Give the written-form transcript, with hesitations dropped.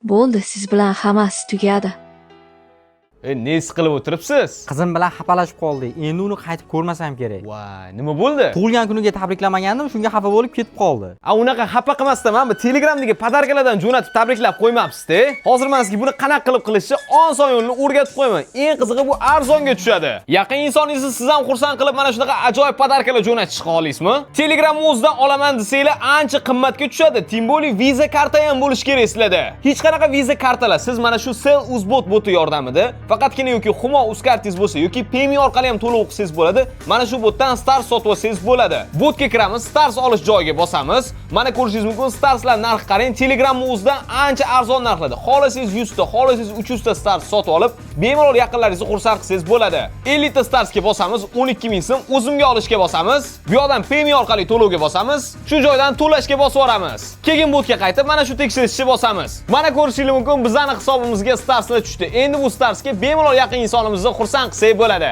Bo'ldi, siz bilan hammasi tugadi. E, nesi qilib o'tiribsiz? Qizim bilan xafalashib qoldik. Endi uni qaytib ko'rmasam kerak. Voy, nima bo'ldi? Tug'ilgan kuniga tabriklamagandim, shunga xafa bo'lib ketib qoldi. A, unaqa xafa qilmasdan mana bu Telegramdagi подарка lardan jo'natib tabriklab qo'ymabsiz-da. Hozir men sizga buni qanaqa qilib qilishni oson yo'lini o'rgatib qo'yaman. Eng qizig'i, bu arzonga tushadi. Yaqin insoningizni siz ham xursand qilib, mana shunaqa ajoyib подарка lar jo'natishni xohlaysizmi? Telegram o'zidan olaman desanglar, ancha qimmatga tushadi. Тем более Visa karta ham bo'lishi kerak sizlarda. Hech qanaqa Visa kartalar, siz mana shu Sell Uzbot boti yordamida faqatgina yoki Humo Uz kartangiz bo'lsa yoki Payme orqali ham to'lov qilsangiz bo'ladi. Mana shu botdan Stars sotib olsangiz bo'ladi. Botga kiramiz, Stars olish joyiga bosamiz. Mana ko'rishingiz mumkin, Starslar narxi, qarang, Telegram o'zidan ancha arzon narxlarda. Xohlasangiz 100 ta, xohlasangiz 300 ta Stars sotib olib, bemalol yaqinlaringizni xursand qilsangiz bo'ladi. 50 ta Starsga bosamiz, 12 ming so'm, o'zimga olishga bosamiz. Bu yoqdan Payme orqali to'lovga bosamiz. Shu joydan to'lashga bosib yuboramiz. Keyin botga qaytib, mana shu tekshirishni bosamiz. Mana ko'rishingiz mumkin, bizning hisobimizga Starslar tushdi. Endi bu Starsga bemalol yaqin insonimizni xursand qilsak bo'ladi.